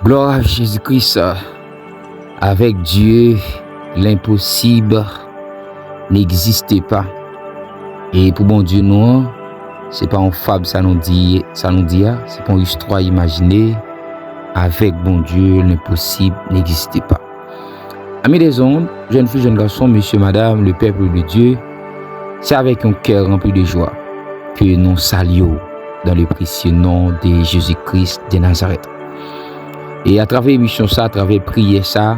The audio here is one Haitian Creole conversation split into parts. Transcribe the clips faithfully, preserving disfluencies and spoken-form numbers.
Gloire à Jésus-Christ. Avec Dieu, l'impossible n'existe pas. E pou Bondye nou an, se pa yon fab sa nou di, sa nou di a, se pa yon istwa imajine. Avec Bondye, l'impossible n'existe pas. Amis des ondes, jeunes filles, jeunes garçons, messieurs, madame, le peuple de Dieu, c'est avec un cœur rempli de joie que nous saluons dans le précieux nom de Jésus-Christ de Nazareth. E atravè emisyon sa, atravè priyè sa,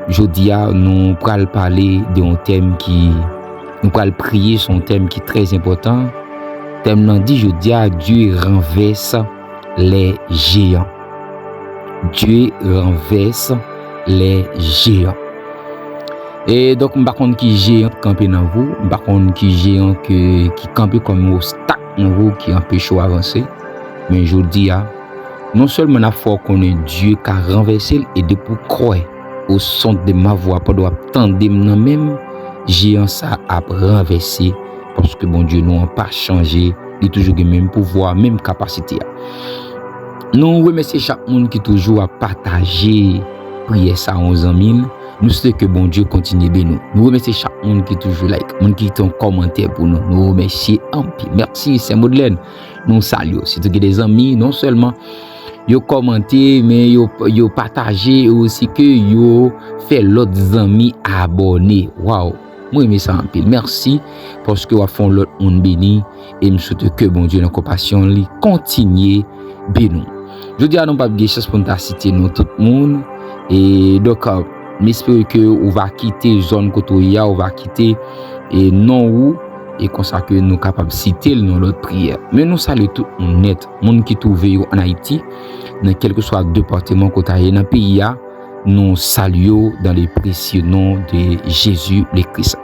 jodi a nou pral pale de yon tèm ki, nou pral priye sou yon tèm ki trè enpòtan. Tèm nan di jodi a, Dieu renverse les géants. Dieu renverse les géants. E donk, m pa konn ki jeyan k kanpe nan vi w, m pa konn ki jeyan ke, ki kanpe kòm yon obstak nan vi w ki anpeche w avanse. Men jodi a, non sèlman n ap fè w konnen Dye ka ranvèse l, e depi w kwè au son de ma voix, pandan w ap tande m nan men m, jeyan sa ap ranvèse, paske Bondye nou an pa chanje, li toujou gen menm pouvwa, menm kapasite a. Nou remèsye chak moun ki toujou ap pataje priyè sa yon zanmi l. Nou swete ke Bondye kontinye beni w. Nou remèsye chak moun ki toujou like, moun ki kite yon kòmantè pou nou. Nou remèsye anpil. Mèsi, Sè Modlèn. Nou salye w. Sitou gen de zanmi, non sèlman yo kòmante, men yo, yo pataje, e osi ke yo fè lòt zanmi abòne. Waw! Mwen renmen sa anpil. Mèsi paske w ap fè yon lòt moun beni, e m swete ke Bondye nan konpasyon li kontinye beni w. Jodi a nou p ap gen chans pou n ta site non tout moun. E donk, a, m espere ke ou va kite zòn kote w ye a, ou va kite, e, non ou, e konsa ke nou kapab site l nan lòt priyè. Men nou salye tout moun nèt, moun ki twouve yo ann Ayiti, nan kèlkeswa depatman kote w ye nan peyi a, nou salye w dans le précieux nom de Jésus le Christ.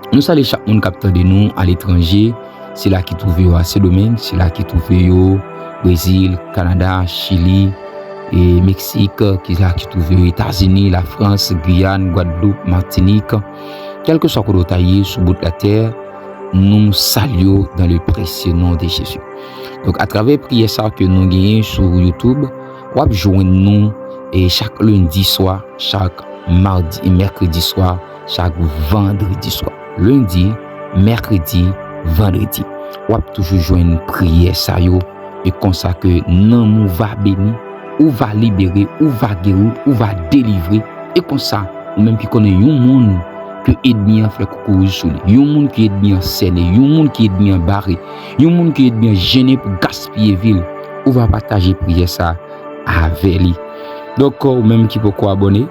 Nou salye chak moun k ap tande nou aletranje, sila ki twouve yo a Sendomeng, sila ki twouve yo Brezil, Kanada, Chili, e Meksik, sila ki twouve yo Etazini, Lafrans, Giyàn, Gwadloup, Matinik, kèlkeswa kote w ta ye sou bout latè, nou salye w dans le précieux nom de Jésus. Donk, atravè priyè sa ke nou genyen sou YouTube, w ap jwenn nou, e, chak lendi swa, chak madi e mèkredi swa, chak vandredi swa. Lendi, mèkredi, vandredi. W ap toujou jwenn priyè sa yo, e konsa ke nanm ou va beni, ou va libere, ou va geri, ou va delivre. E konsa, ou menm ki konnen yon moun ke ènmi an fè koukouwouj sou li, yon moun ke ènmi an sènen, yon moun ke ènmi an bare, yon moun ke ènmi an jennen pou gaspiye vi l, ou va pataje priyè sa avè li. Donk, ou menm ki poko abòne,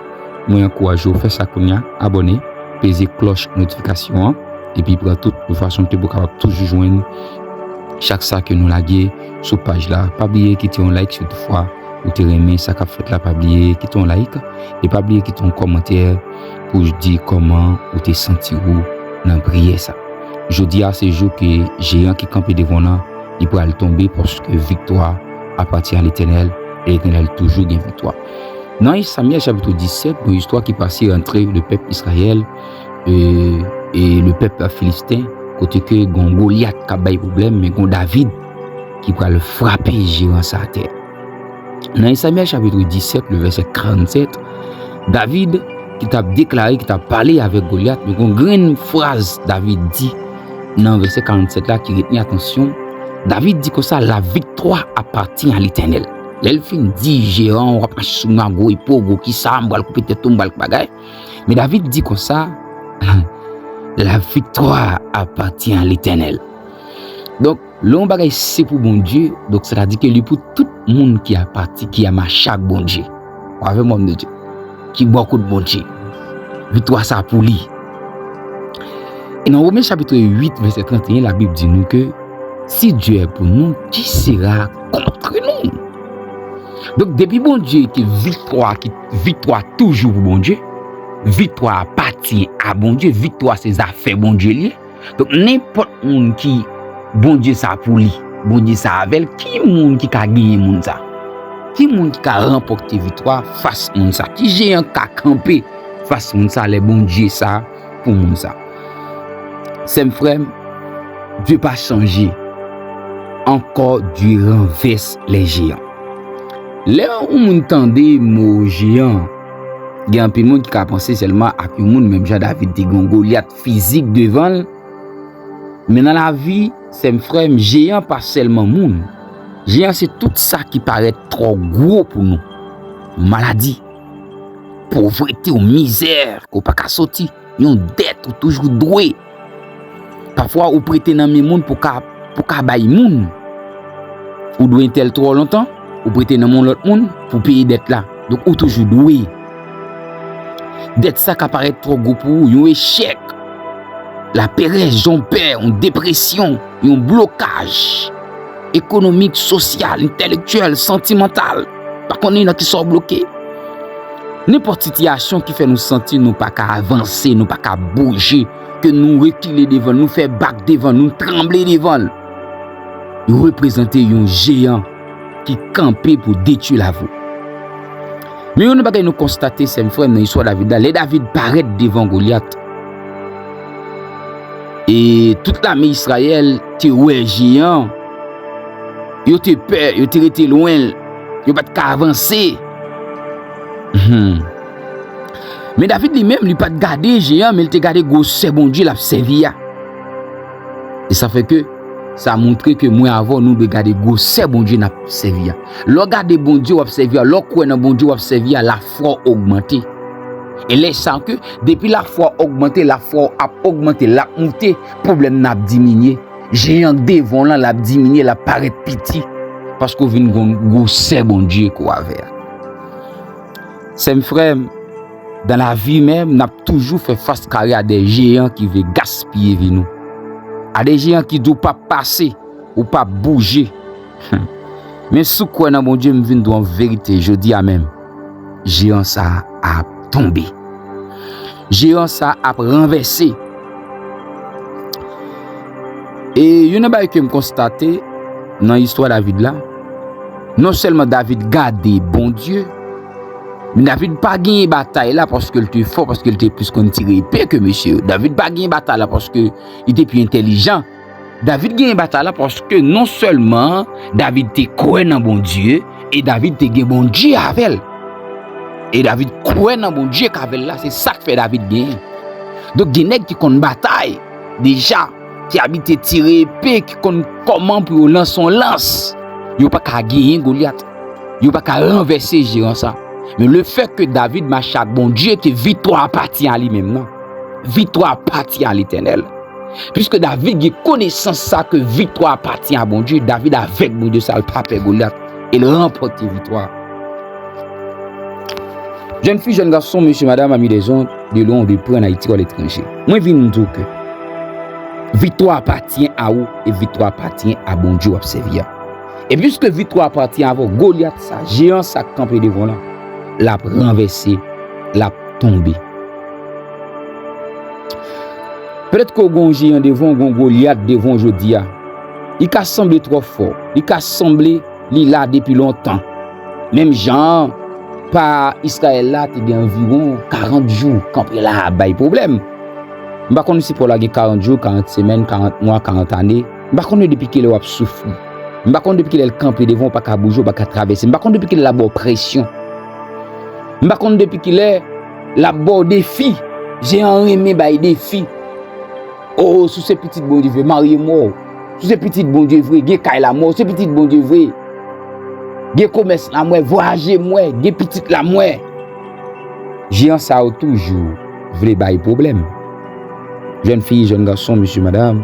mwen ankouraje w fè sa kounye a, abòne, peze klòch notifikasyon an, epi pran tout enfòmasyon ke pou w kapab toujou jwenn chak sa ke nou lage sou paj la. Pa bliye kite yon like si toutfwa ou te renmen sa k ap fèt la, pa bliye kite yon like, e pa bliye kite yon kòmantè pou w di kòman ou te santi w nan priyè sa. Jodi a se jou ke jeyan ki kanpe devan w lan, li pral tonbe, paske viktwa apatyen a Letènèl, e Letènèl toujou gen viktwa. Nan Samyèl chapit disèt, yon istwa ki pase antre le pèp Izrayèl e, e le pèp filisten, kote ke gon Golyat k ap bay pwoblèm, men gon David ki pral frape jeyan sa atè. Nan Samyèl chapit disèt, le vèsè karannsèt, David ki t ap deklare, ki t ap pale avèk Golyat, men gon grenn fraz David di nan vèsè karannsèt la ki retni atansyon. David di konsa, la victoire appartient à l'Éternel. Lè l fin di jeyan, w ap mache sou mwen ak gwo epe w, gwo kisa, m pral koupe tèt ou, m pral bagay. Men David di konsa, la victoire appartient à l'Éternel. Donk, lè yon bagay se pou Bondye, donk, sètadi ke li pou tout moun ki apati, ki a mache ak Bondye. Ou avè m, òm de Dye? Ki bò kot Bondye. Viktwa sa pou li. E nan Women chapit uit, vèsè trannteyen, Labib di nou ke si Dieu est pour nous, qui sera contre nous? Donk, depi Bondye ke viktwa, ki viktwa toujou pou Bondye, viktwa apatyen a Bondye, viktwa se zafè Bondye li ye. Donk, nenpòt moun ki Bondye sa pou li, Bondye sa avè l, ki moun ki ka genyen moun sa? Ki moun ki ka ranpòte viktwa fas moun sa? Ki jeyan ka kanpe fas moun sa lè Bondye sa pou moun sa? Sè m, frè m, Dye pa chanje. Encore Dieu renverse les géants. Lè yon moun tande mo jeyan, gen anpil moun ki ka panse sèlman ak yon moun menm jan David te gen yon Golyat fizik devan l. Men nan lavi, sè m, frè m, jeyan pa sèlman moun. Jeyan se tout sa ki parèt twò gwo pou nou. Yon maladi, povrete, yon mizè ke w pa ka soti, yon dèt ou toujou dwe. Pafwa ou prete nan men moun pou ka, pou ka bay moun. Ou dwe entèl twò lontan, ou prete nan men yon lòt moun pou peye dèt la. Donk ou toujou dwe. Dèt sa ka parèt twò gwo pou ou, yon echèk, laperèz, yon pè, yon depresyon, yon blokaj ekonomik, sosyal, entèlektyèl, santimantal. Pa konnen nan kisa w bloke. Nenpòt sitiyasyon ki fè nou santi nou pa ka avanse, nou pa ka bouje, ke nou rekile devan l, nou fè bak devan l, nou tranble devan l, yo reprezante yon jeyan ki kanpe pou detwi lavi w. Men yon bagay nou konstate, sè m, frè m, nan istwa David la, lè David parèt devan Golyat, e tout lame Izrayèl te wè jeyan, yo te pè, yo te rete lwen l, yo pa t ka avanse. Hmm. Men David li menm, li pa t gade jeyan, men li te gade gwosè Bondye l ap sèvi a. E sa fè ke sa montre ke mwen avè w, nou dwe gade gwosè Bondye n ap sèvi a. Lè w gade Bondye w ap sèvi a, lè w kwè nan Bondye w ap sèvi a, lafwa w ogmante. E lè sa ke, depi lafwa w ogmante, lafwa w ap ogmante, l ap moute, pwoblèm nan ap diminye. Jeyan k devan w lan, l ap diminye, l ap parèt piti. Paske w vin gen gwosè Bondye ke w avè a. Sè m, frè m, dan lavi menm, n ap toujou fè fas kare a de jeyan ki vle gaspiye vi nou. A de jeyan ki di w p ap pase, ou p ap bouje. Men si w kwè nan Bondye, m vin di w yon verite jodi a menm. Jeyan sa a ap tonbe. Jeyan sa a ap ranvèse. E youn nan bagay ke m konstate nan istwa David la, non sèlman David gade Bondye, men David pa genyen batay la paske l te fò, paske l te plis konn tire epe ke mesye yo. David pa genyen batay la paske li te pi entèlijan. David genyen batay la paske non sèlman David te kwè nan Bondye, e David te gen Bondye avè l. E David kwè nan Bondye k avè l la, se sa k fè David genyen. Donk, gen nèg ki konn batay deja, ki abitye tire epe, ki konn kòman pou yo lanse yon lans, yo pa ka genyen Golyat. Yo pa ka ranvèse jeyan sa. Men lefètke David mache ak Bondye, ke viktwa apatyen a li menm nan. Viktwa apatyen a Letènèl. Piske David gen konesans sa ke viktwa apatyen a Bondye, David avèk Bondye sa, l pa pè Golyat. E l ranpòte viktwa a. Jèn fi, jèn gason, mesye, madanm, ami dèzonn, de lwen ou de pre, an Ayiti ou aletranje. Mwen vin di w ke viktwa apatyen a ou e viktwa apatyen a Bondye w ap sèvi a. E piske viktwa apatyen avè w, Golyat sa, jeyan sa k kanpe devan w lan, l ap ranvèse, l ap tonbe. Petèt ke w gen yon jeyan devan w, gen yon Golyat devan w jodi a. Li ka sanble twò fò, li ka sanble li la depi lontan. Menm jan pa Izrayèl la te gen anviwon karant jou kanpe la ap bay pwoblèm. M pa konn si pa w la gen karant jou, karant semèn, karant mwa, karant ane. M pa konn depi kilè w ap soufri. M pa konn depi kilè l kanpe devan w, w pa ka bouje, w pa ka travèse. M pa konn depi kilè l ap ba w presyon. M pa konn depi kilè l ap ba w defi. Jeyan renmen bay defi. O, si w se pitit Bondye vre, marye m wè w. Si w se pitit Bondye vre, gen kay la m wè w. Si w se pitit Bondye vre, gen komès la m wè, vwayaje m wè, gen pitit la m wè. Jeyan sa yo toujou vle bay pwoblèm. Jèn fi, jèn gason, mesye, madanm,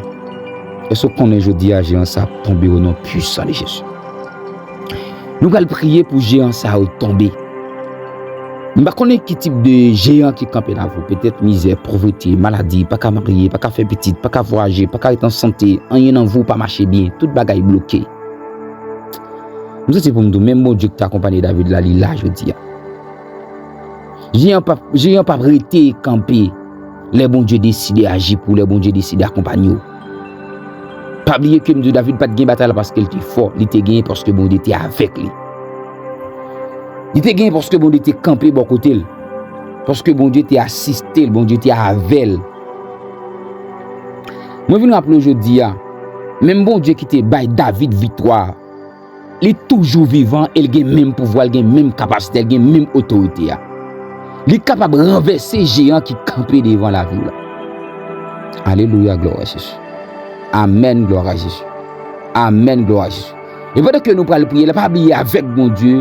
èske w konnen jodi a jeyan sa ap tonbe o non pwisan de Jezi? Nou pral priye pou jeyan sa yo tonbe. M pa konnen ki tip de jeyan ki kanpe nan vi w. Petèt mizè, povrete, maladi, pa ka marye, pa ka fè pitit, pa ka vwayaje, pa ka ret an sante, anyen nan vi w pa mache byen, tout bagay bloke. M santi pou m di w, menm Bondye ki te akonpanye David la, li la jodi a. Jeyan p ap, jeyan p ap rete kanpe lè Bondye deside aji pou ou, lè Bondye deside akonpanye w. Pa bliye ke m di w, David pa t gen batay la paske l te fò, li te genyen paske Bondye te avèk li. Li te genyen paske Bondye te kanpe bò kote l, paske Bondye te asiste l, Bondye te avè l. Mwen vin raple w jodi a, menm Bondye ki te bay David viktwa a, Li toujou vivan e l gen menm pouvwa, l gen menm kapasite, l gen menm otorite a. Li kapab ranvèse jeyan ki kanpe devan lavi w la. Alelouya, glwa a Jezi. Amèn, glwa a Jezi. Amèn, glwa a Jezi. E pandan ke nou pral priye la, pa bliye avèk Bondye,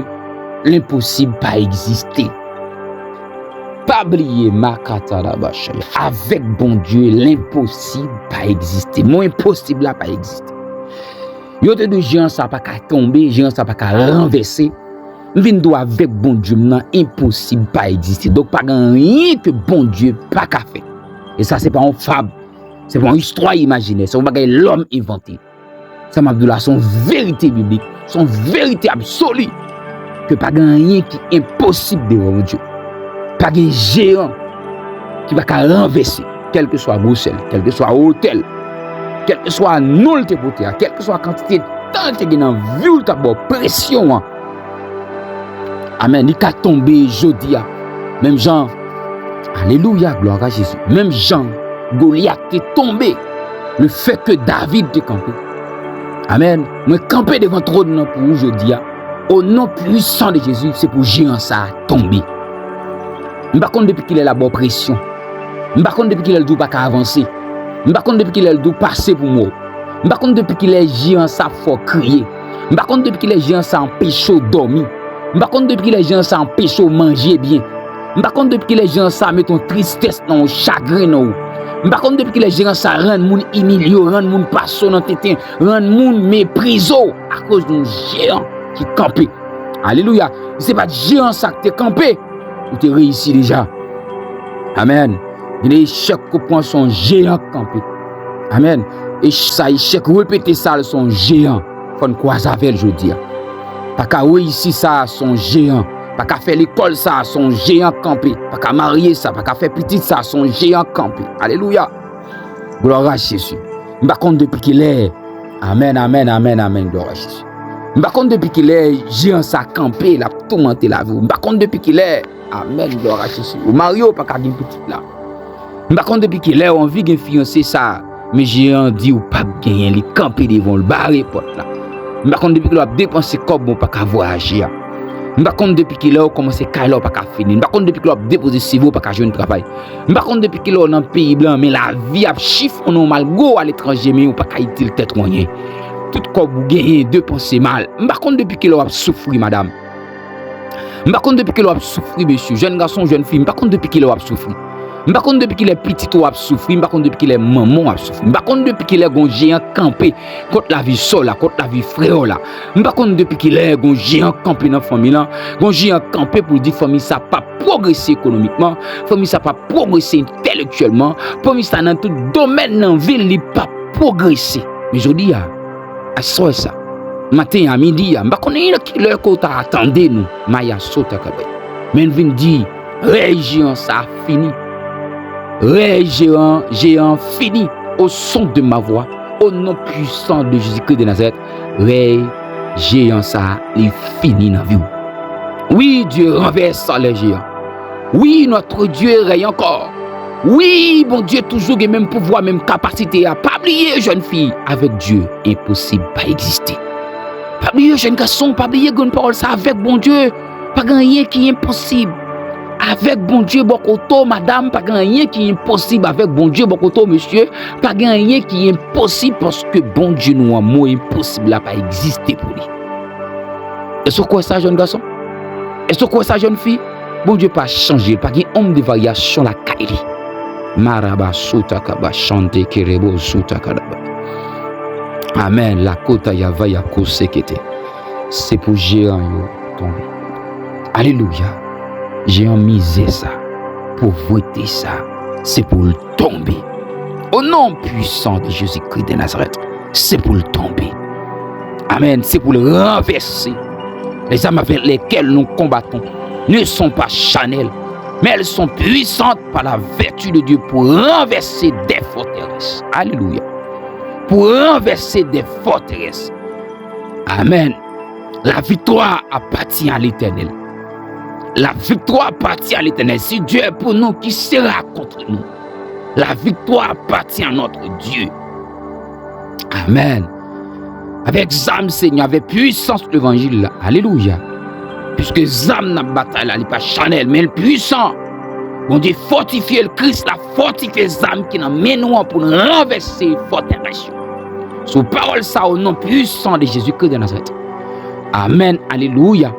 lenposib pa egziste. Pa bliye, Makata Rabachaya. Avèk Bondye, lenposib pa egziste. Mo enposib la pa egziste. Yo te di jeyan sa pa ka tonbe, jeyan sa pa ka ranvèse. M vin di w avèk Bondye m nan, enposib pa egziste. Donk pa gen anyen ke Bondye pa ka fè. E sa se pa yon fab, se pa yon istwa imajinè, se yon bagay lòm envante. Sa m ap di w la se yon verite biblik, se yon verite absoli. Ke pa gen anyen ki enposib devan Bondye. Pa gen jeyan ki pa ka ranvèse, kèlkeswa gwosè l, kèlkeswa wotè l, kèlkeswa non l te pote a, kèlkeswa kantite tan l te gen nan vi w, l t ap ba w presyon an. Amèn. Li ka tonbe jodi a. Menm jan, alelouya, glwa a Jezi. Menm jan Golyat te tonbe, lefètke David te kanpe. Amèn. Mwen kanpe devan twòn nan pou ou jodi a. O non pwisan de Jezi, se pou jeyan sa a tonbe. M pa konn depi kilè l ap ba w presyon. M pa konn depi kilè l di w pa ka avanse. M pa konn depi kilè l di w pase pou mò. M pa konn depi kilè jeyan sa ap fè w kriye. M pa konn depi kilè jeyan sa anpeche w dòmi. M pa konn depi kilè jeyan sa anpeche w manje byen. M pa konn depi kilè jeyan sa mete yon tristès nan w, chagren nan w. M pa konn depi kilè jeyan sa rann moun imilye w, rann moun pase w nan tenten, rann moun meprize w akoz yon jeyan ki kanpe. Alelouya. Si se pa t jeyan sa k te kanpe, ou te reyisi deja. Amèn. Gen de echèk ke w pran, se yon jeyan k kanpe. Amèn. E sa echèk repete sa, se yon jeyan. Fò n kwaze avè l jodi a. Pa ka reyisi sa, se yon jeyan. Pa ka fè lekòl sa, se yon jeyan k kanpe. Pa ka marye sa, pa ka fè pitit sa, se yon jeyan k kanpe. Alelouya. Glwa a Jezi. M pa konn depi kilè. Amèn, amèn, amèn, amèn. Glwa a Jezi. M pa konn depi kilè jeyan sa kanpe, l ap toumante lavi w. M pa konn depi kilè. Amèn, glwa a Jezi. Ou marye, ou pa ka gen pitit la. M pa konn depi kilè ou anvi gen fiyanse sa, men jeyan an di ou p ap genyen, li kanpe devan w, l bare pòt la. M pa konn depi kilè w ap depanse kòb, men w pa ka vwayaje a. M pa konn depi kilè ou kòmanse kay la, ou pa ka fini. M pa konn depi kilè w ap depoze sivi, ou pa ka jwenn travay. M pa konn depi kilè w nan peyi blan, men lavi ap chifonnen w malgre w aletranje, men ou pa ka itil tèt ou anyen. Tout kòb ou genyen depanse mal. M pa konn depi kilè w ap soufri, madanm. M pa konn depi kilè w ap soufri, mesye, jèn gason, jèn fi, m pa konn depi kilè w ap soufri. M pa konn depi kilè pitit ou ap soufri, m pa konn depi kilè manman w ap soufri. M pa konn depi kilè gon jeyan kanpe kont lavi sè w la, kont lavi frè w la. M pa konn depi kilè gon jeyan kanpe nan fanmi lan, gon jeyan kanpe pou l di fanmi sa p ap pwogrese ekonomikman, fanmi sa p ap pwogrese entèlektyèlman, fanmi sa nan tout domèn nan vi l, li p ap pwogrese. Men jodi a, aswè sa, maten a, midi a, m pa konnen kilè ke w ta tande nou, Maya Sota Kabay. Men n vin di, rèy jeyan sa a fini. Rèy jeyan, jeyan fini. Au son de ma voix, au nom puissant de Jésus-Christ de Nazareth, rèy jeyan sa a, li fini nan vi w. Wi, Dieu renverse les géants. Wi, notre Dieu règne encore. Wi, Bondye toujou gen menm pouvwa, menm kapasite a. Pa bliye, jèn fi, avèk Dye, enposib pa egziste. Pa bliye, jèn gason, pa bliye grenn pawòl sa, avèk Bondye, pa gen anyen ki enposib. Avèk Bondye bò kote w, madanm, pa gen anyen ki enposib. Avèk Bondye bò kote w, mesye, pa gen anyen ki enposib, paske Bondye nou an, mo enposib la pa egziste pou li. Èske w kwè sa, jèn gason? Èske w kwè sa, jèn fi? Bondye pa chanje, pa gen onm de varyasyon lakay li. Maraba sota kaba chante kerebo sota kadaba. Amèn. Lakota yava yako sekete. Se pou jeyan yo tonbe. Alelouya. Jeyan mizè sa, povrete sa, se pou l tonbe. Au nom puissant de Jésus-Christ de Nazareth, se pou l tonbe. Amèn. Se pou l ranvèse. Les armes avec lesquelles nous combattons ne sont pas charnelles, mais elles sont puissantes par la vertu de Dieu pour renverser des forteresses. Alelouya. Pour renverser des forteresses. Amèn. La victoire appartient à l'Éternel. La victoire appartient à l'Éternel. Si Dieu est pour nous, qui sera contre nous? La victoire appartient à notre Dieu. Amèn. Avèk zam, Senyè, avèk pwisans levanjil la. Alelouya. Piske zam n ap batay la, li pa chanèl, men l pwisan. Bondye fòtifye l, Kris la fòtifye zam ki nan men nou an pou n ranvèse fòterès yo. Sou pawòl sa, o non pwisan de Jezi Kris de Nazarèt. Amèn, alelouya.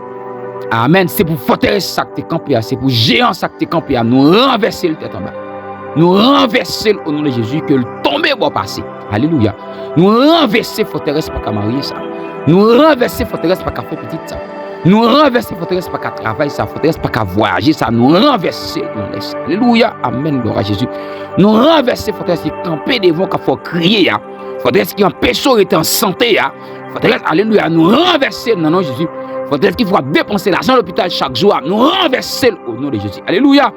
Amèn. Se pou fòterès sa k te kanpe a, se pou jeyan sa k te kanpe a, nou ranvèse l tèt anba. Nou ranvèse l o non de Jezi, ke l tonbe bò pase. Alelouya. Nou ranvèse fòterès pa ka marye sa. Nou ranvèse fòterès pa ka fè pitit sa. Nou ranvèse fòterès pa ka travay sa, fòterès pa ka vwayaje sa. Nou ranvèse nan lès. Alelouya. Amèn. Glwa a Jezi. Nou ranvèse fòterès ki kanpe devan w, k ap fè w kriye a. Fòterès ki anpeche w rete an sante a. Fòterès, alelouya, nou ranvèse nan non Jezi. Fòterès ki fè w ap depanse lajan lopital chak jou a. Nou ranvèse l o non de Jezi. Alelouya.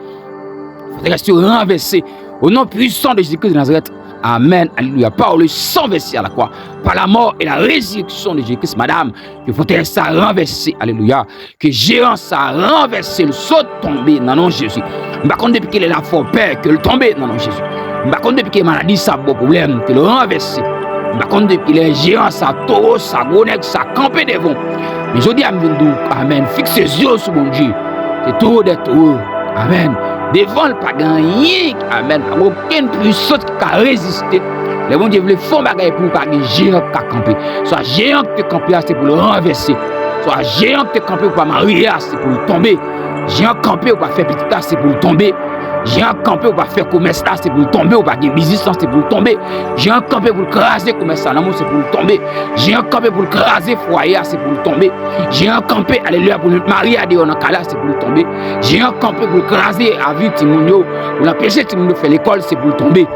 Fòterès yo ranvèse o non pwisan de Jezi Kris de Nazarèt. Amèn. Alelouya. Par le sang versé à la croix, par la mort et la résurrection de Jésus-Christ, madam, ke fòterès sa ranvèse. Alelouya. Ke jeyan sa ranvèse l, sot tonbe nan non Jezi. M pa konn depi kilè l ap fè w pè, ke l tonbe nan non Jezi. M pa konn depi kilè maladi sa ap ba w pwoblèm, ke l ranvèse. M pa konn depi kilè jeyan sa, towo sa, gwo nèg sa kanpe devan w. Men jodi a m vin di w, amèn, fikse zye w sou Bondye. Se towo dè towo. Amèn. Devan l pa gen anyen, amèn, pa gen okenn pwisans ki ka reziste. Lè Bondye vle fè yon bagay pou ou, pa gen jeyan ki ka kanpe. Swa jeyan ki te kanpe a, se pou l ranvèse. Swa jeyan ki te kanpe pou pa marye a, se pou l tonbe. Jeyan kanpe pou pa fè pitit la, se pou l tonbe. Jeyan kanpe pou pa fè komès la, se pou l tonbe. Ou pa gen biznis lan, se pou l tonbe. Jeyan kanpe pou l kraze komès la nan men w, se pou l tonbe. Jeyan kanpe pou l kraze fwaye a, se pou l tonbe. Jeyan kanpe, alelouya, pou l met mari a deyò nan kay la, se pou l tonbe. Jeyan kanpe pou l kraze avi timoun yo, pou l anpeche timoun yo fè lekòl, se pou l tonbe.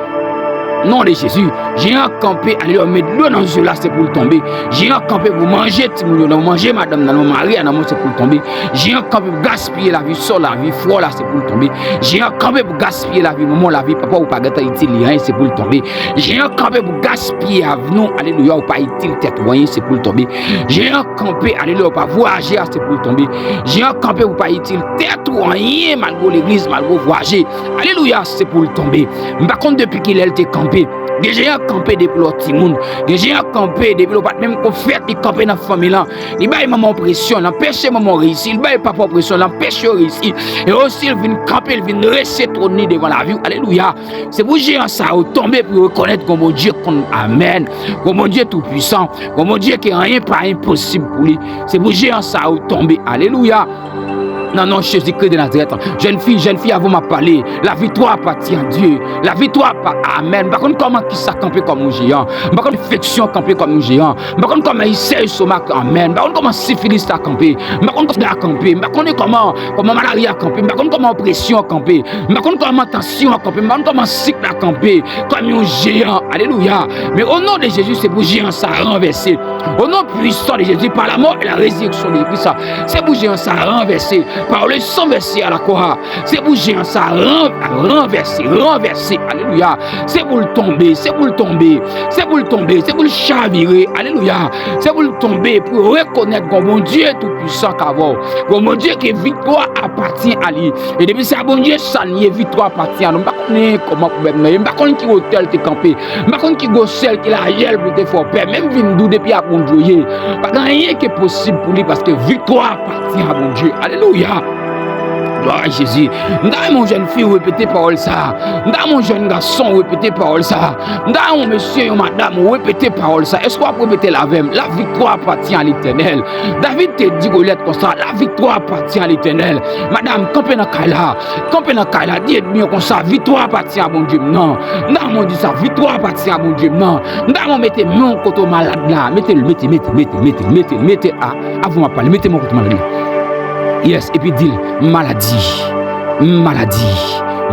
Non de Jezi. Jeyan kanpe, alelouya, met dlo nan zye w la, se pou l tonbe. Jeyan kanpe pou manje timoun yo nan manje madanm nan, nan mari a nan men w, se pou l tonbe. Jeyan kanpe pou gaspiye lavi sè w, lavi frè w la, se pou l tonbe. Jeyan kanpe pou gaspiye lavi manman w, lavi papa w, ou pa gentan itil li anyen, se pou l tonbe. Jeyan kanpe pou gaspiye avni w, alelouya, ou pa itil tèt ou anyen, se pou l tonbe. Jeyan kanpe, alelouya, ou pa vwayaje a, se pou l tonbe. Jeyan kanpe pou pa itil tèt ou anyen, malgre w legliz, malgre w vwayaje. Alelouya, se pou l tonbe. M pa konn depi kilè l te kanpe. Gen jeyan kanpe depi lè w timoun. Gen jeyan kanpe depi lè w pa t menm ko fèt, li kanpe nan fanmi lan. Li bay manman w presyon, l anpeche manman w reyisi. Li bay papa w presyon, l anpeche yo reyisi. E osi, l vin kanpe, l vin drese twòn li devan lavi w. Alelouya. Se pou jeyan sa yo tonbe pou yo rekonèt gon Bondye konn. Amèn. Gon Bondye toupwisan. Gon Bondye ke anyen pa enposib pou li. Se pou jeyan sa yo tonbe. Alelouya. Nan non Jezi Kris de Nazarèt. Jèn fi, jèn fi, avan m ap pale, la victoire appartient à Dieu. La victoire pa, amèn. M pa konn kòman kisa kanpe kòm yon jeyan. M pa konn enfeksyon kanpe kòm yon jeyan. M pa konn kòman isè estomak, amèn. M pa konn kòman sifilis la kanpe. M pa konn kòman sida kanpe. M pa konnen kòman, kòman malarya kanpe. M pa konn kòman opresyon kanpe. M pa konn kòman tansyon an kanpe. M pa konn kòman sik la kanpe. Kòm yon jeyan. Alelouya. Men o non de Jezi, se pou jeyan sa ranvèse. Au nom puissant de Jésus, par la mort et la résurrection de Christ, se pou jeyan sa ranvèse. Par le sang versé à la croix, se pou jeyan sa ran-, ranvèse, ranvèse. Alelouya. Se pou l tonbe, se pou l tonbe, se pou l tonbe, se pou l chavire. Alelouya. Se pou l tonbe, pou yo rekonèt gon Bondye toupwisan k avè w. Gon Bondye ke viktwa apatyen a li. E depi se a Bondye sa n ye, viktwa apatyen a nou. M pa konnen kòman pwoblèm nan ye, m pa konn ki wotè l te kanpe. M pa konn ki gwosè l, ki lajè l pou l te fè w pè, men m vin di w depi a Bondye w ye, pa gen anyen ki posib pou li, paske viktwa apatyen a Bondye. Alelouya! Glwa a Jezi. M ta renmen yon jèn fi repete pawòl sa a. M ta renmen yon jèn gason repete pawòl sa a. M ta renmen yon mesye, yon madanm repete pawòl sa a. Èske w ap repete l avè m? La victoire appartient à l'Éternel. David te di Golyat konsa, la victoire appartient à l'Éternel. Madanm, kanpe nan kay la. Kanpe nan kay la, di ènmi an konsa, viktwa apatyen a Bondye m nan. M ta renmen w di sa, viktwa apatyen a Bondye m nan. M ta renmen w mete men w kote w malad la. Mete l, mete, mete, mete, mete, mete, mete, a, avan m ap pale, mete men w kote w malad la. Yes, epi di l, maladi, maladi,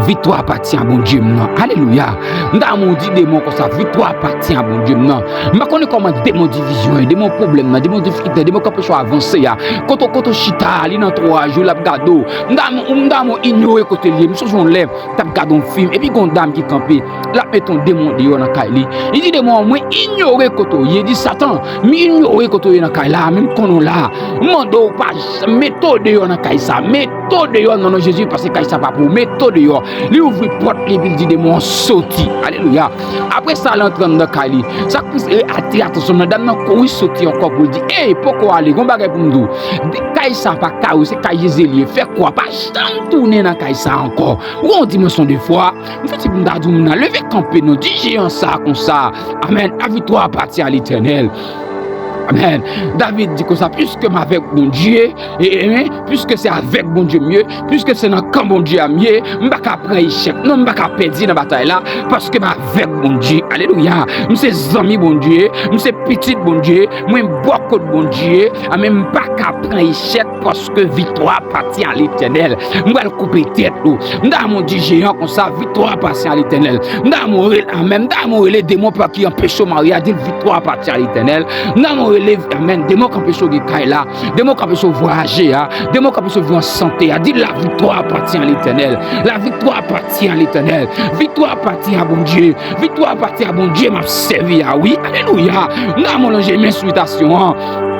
viktwa apatyen a Bondye m nan. Alelouya. M ta renmen w di demon konsa, viktwa apatyen a Bondye m nan. M pa konnen kòman demon divizyon an, demon pwoblèm nan, demon difikilte, demon k anpeche w avanse a. Kote w, kote w chita a, li nan twa jou, l ap gade w. M ta, m ta, m inyore kote l ye. M sonje yon lè, m t ap gade yon fim, epi gon dam ki kanpe, l ap mete yon demon deyò nan kay li. Li di demon an, mwen inyore kote w ye. Li di Satan, m inyore kote w ye nan kay la, men m konnen w la. M mande w pa janm mete w deyò nan kay sa. Mete w deyò nan non Jezi, paske kay sa pa pou ou. Mete w deyò. Li ouvri pòt li epi l di demon an soti. Alelouya. Apre sa, l antre anndan kay li. Sa k plis atire atansyon m nan, dam nan kouri soti ankò pou l di, ey, poko ale, gon bagay pou m di w. Kay sa pa kay ou, se kay Jezi li ye. Fè kwa, pa janm tounen nan kay sa ankò. Ou gon dimansyon de fwa. M santi pou m ta di w, moun nan, leve kanpe non, di jeyan sa konsa. Amèn. La victoire appartient à l'Éternel. Amèn. David di konsa, puisque m avèk Bondye, e, e, puisque c'est avec Bondye m ye, puisque c'est nan kan Bondye a m ye, m pa ka pran echèk non, m pa ka pèdi nan batay la, paske m avèk Bondye. Alelouya. M se zanmi Bondye, m se pitit Bondye, mwen bò kot Bondye. Amèn. M pa ka pran echèk paske viktwa apatyen a Letènèl. M pral koupe tèt ou. M ta renmen w di jeyan konsa, viktwa apatyen a Letènèl. M ta renmen w rele, amèn. M ta renmen w rele demon pa ki anpeche w marye a, di l viktwa apatyen a Letènèl. M ta renmen w rele, amèn, demon k anpeche w gen kay la, demon k anpeche w vwayaje a, demon k anpeche w viv an sante a, di l la viktwa apatyen a Letènèl. La viktwa apatyen a Letènèl. Viktwa apatyen a Bondye. Viktwa apatyen a Bondye m ap sèvi a, wi. Alelouya. M ta renmen w lonje men sou bitasyon an.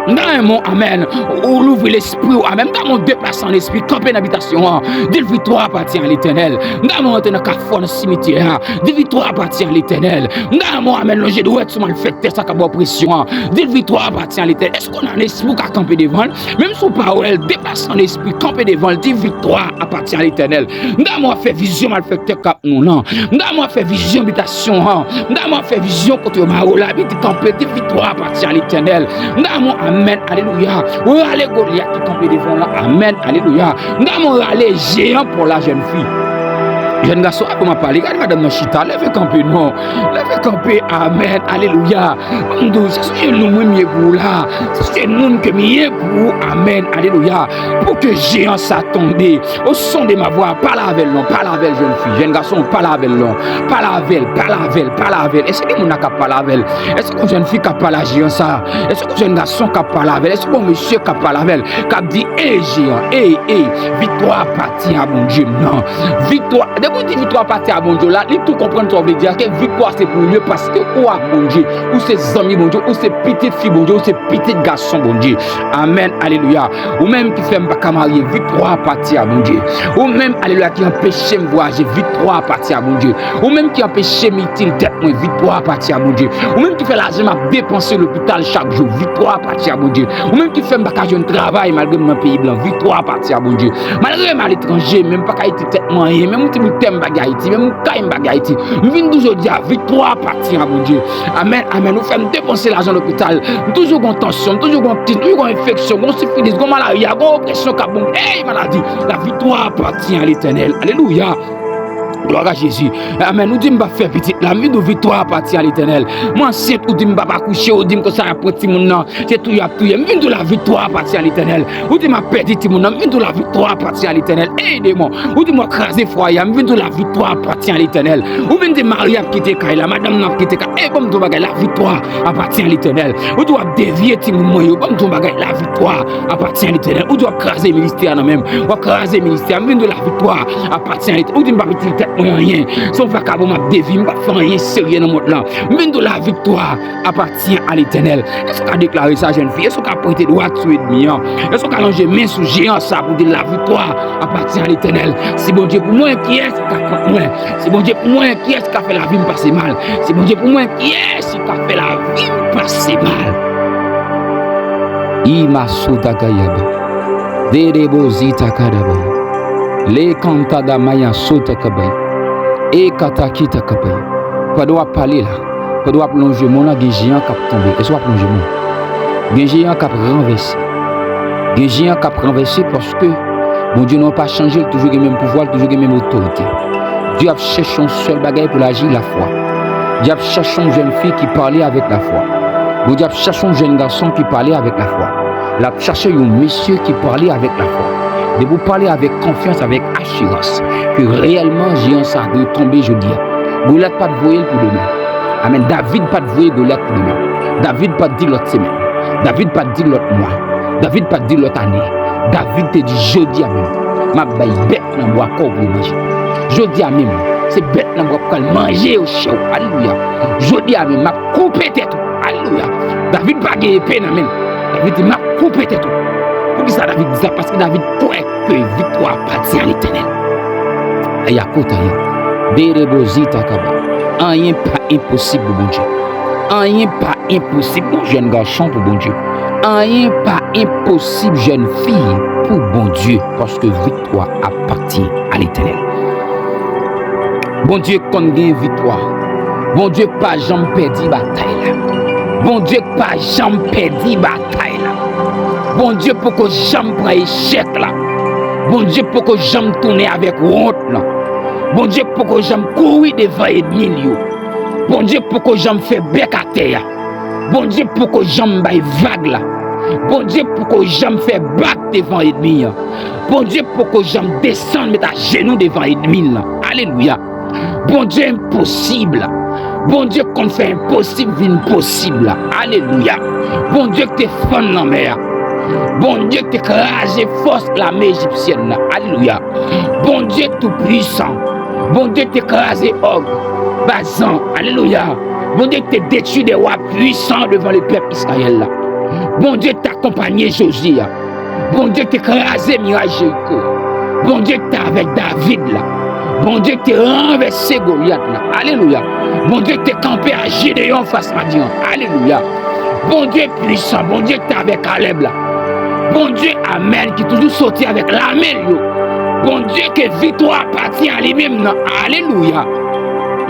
M ta renmen w, amèn, ou louvri lespri w, amèn. M ta renmen w deplase an lespri, kanpe nan bitasyon an. Di l viktwa apatyen a Letènèl. M ta renmen w antre nan kafou a, nan simityè a. Di viktwa apatyen a Letènèl. M ta renmen w, amèn, lonje dwèt sou malfektè sa k ap ba w presyon an. Di l viktwa apatyen a Letènèl. Èske w nan lespri w ka kanpe devan l? Menm si w pa wè l, deplase an lespri, kanpe devan l, di viktwa apatyen a Letènèl. M ta renmen w ap fè vizyon malfektè k ap nou nan. M ta renmen w ap fè vizyon bitasyon an. M ta renmen w ap fè vizyon kote yo mare w la, epi di kanpe, di viktwa apatyen a Letènèl. M ta renmen w, amèn, alelouya, w rale Golyat ki kanpe devan w lan, amèn, alelouya. M ta renmen w rale jeyan pa w la, jèn fi. Jèn gason, avan m ap pale, gade madanm nan chita, leve kanpe non. Leve kanpe, amèn, alelouya. Ban m di w, se sou jenou mwen m ye pou ou la. Se sou jenou m ke m ye pou ou, amèn, alelouya. Pou ke jeyan sa tonbe. Au son de ma voix, pale avè l non, pale avè l jèn fi, jèn gason, pale avè l non. Pale avè l, pale avè l, pale avè l. Èske gen moun la k ap pale avè l? Èske gon jèn fi k ap pale a jeyan sa? Èske gon jèn gason k ap pale avè l? Èske gon mesye k ap pale avè l? K ap di, ey jeyan, ey, ey, viktwa apatyen a Bondye m nan. Viktwa, depi w di viktwa apatyen a Bondye w la, li tou konprann sa w vle di a, ke viktwa se pou li, paske ou ak Bondye, ou se zanmi Bondye, ou se pitit fi Bondye, ou se pitit gason Bondye. Amèn, alelouya. Ou menm ki fè m pa ka marye, viktwa apatyen a Bondye. Ou menm, alelouya, ki anpeche m vwayaje, viktwa apatyen a Bondye. Ou menm ki anpeche m itil tèt mwen, viktwa apatyen a Bondye. Ou menm ki fè lajan m ap depanse lopital chak jou, viktwa apatyen a Bondye. Ou menm ki fè m pa ka jwenn travay malgre m nan peyi blan, viktwa apatyen a Bondye. Malgre m aletranje, men m pa ka itil tèt mwen anyen, menm yon ti bout tè m pa gen Ayiti, menm yon kay m pa gen Ayiti. M vin di w jodi a, viktwa apatyen a Bondye. Amèn, amèn. Ou fè m depanse lajan lopital. M toujou gon tansyon, m toujou gon tit, m toujou gon enfeksyon, gon sifilis, gon malarya, gon opresyon k ap bon. Ey, maladi! La viktwa apatyen a Letènèl. Alelouya! Glwa a Jezi. Amèn. Ou di m p ap fè pitit la. M vin di w viktwa apatyen a Letènèl. Mwen ansent, ou di m p ap akouche, ou di m konsa y ap pran timoun nan. Se touye y ap touye. M vin di w la viktwa apatyen a Letènèl. Ou di m ap pèdi timoun nan. M vin di w la viktwa apatyen a Letènèl. Ey, demon. Ou di m w ap kraze fwaye a. M vin di w la viktwa apatyen a Letènèl. Ou vin di mari ap kite kay la, madanm nan ap kite kay. Ey, ban m di w bagay, la viktwa apatyen a Letènèl. Ou di w ap devye timoun mwen yo. Ban m di w bagay, la viktwa apatyen a Letènèl. Ou di w ap kraze ministè a nan men m. W ap kraze ministè a. M vin di w la viktwa apatyen a Letènèl. Ou di m p ap itil tèt mwen anyen. Se yon vakabon m ap devye. M p ap fè anyen serye nan mond lan. M vin di w la viktwa apatyen a Letènèl. Èske w ka deklare sa, jèn fi? Èske w ka pwente dwat sou ènmi an? Èske w ka lonje men sou jeyan sa pou di l la viktwa apatyen a Letènèl? Si Bondye pou mwen, kiyès ki ka kont mwen? Si Bondye pou mwen, kiyès ki ka fè lavi m pase mal? Si Bondye pou mwen, kiyès ki ka fè lavi m pase mal? Imasota kayaba. Derebozi takadaba. Le kantada maya sota kabay. E kataki takabay. Pandan w ap pale la, pandan w ap lonje men w lan, gen jeyan k ap tonbe. Èske w ap lonje men w? Gen jeyan k ap ranvèse. Gen jeyan k ap ranvèse paske Bondye nou an pa chanje, l toujou gen menm pouvwa, l toujou gen menm otorite. Dye ap chèche yon sèl bagay pou l aji, lafwa. Dye ap chèche yon jèn fi ki pale avèk lafwa. Bondye ap chèche yon jèn gason ki pale avèk lafwa. L ap chache yon mesye ki pale avèk lafwa. Depi w pale avèk konfyans, avèk asirans, ke reyèlman jeyan sa a dwe tonbe jodi a. Golyat pa t voye l pou demen. Amèn. David pa t voye Golyat pou demen. David pa t di lòt semèn. David pa t di lòt mwa. David pa t di lòt ane. David te di, jodi a menm, m ap bay bèt nan bwa kò w pou yo manje. Jodi a menm, se bèt nan bwa k pral manje yo chè w. Alelouya. Jodi a menm, m ap koupe tèt ou. Alelouya. David pa gen epe nan men l. David di, m ap koupe tèt ou. Poukisa David di sa? Paske David kwè ke viktwa apatyen a Letènèl. Yakotaya. Derebozi takaba. Anyen pa enposib pou Bondye. Anyen pa enposib pou jèn gason pou Bondye. Anyen pa enposib jèn fi pou Bondye, paske viktwa apatyen a Letènèl. Bondye konn gen viktwa. Bondye pa janm pèdi batay la. Bondye pa janm pèdi batay la. Bondye poko janm pran echèk la. Bondye poko janm tounen avèk wont lan. Bondye poko janm kouri devan ènmi l yo. Bondye poko janm fè bèk atè a. Bondye poko janm bay vag la. Bondye poko janm fè bak devan ènmi an. Bondye poko janm desann met ajenou devan ènmi l lan. Alelouya. Bondye enposib la. Bondye konn fè enposib vin posib la. Alelouya. Bondye ki te fann lanmè a. Bondye ki te kraze fòs lame ejipsyèn nan. Alelouya. Bondye toupwisan. Bondye ki te kraze òg Bazan. Alelouya. Bondye ki te detwi de wa pwisan devan lepèp Izrayèl la. Bondye ki te akonpanye Jozye a. Bondye ki te kraze miray Jeriko. Bondye ki te avèk David la. Bondye ki te ranvèse Golyat la. Alelouya. Bondye ki te kanpe a Jedeyon fas Madyan. Alelouya. Bondye pwisan, Bondye ki te avèk Kalèb la. Bondye, amèn, ki toujou soti avèk lame l yo. Bondye ke viktwa apatyen a li menm nan. Alelouya.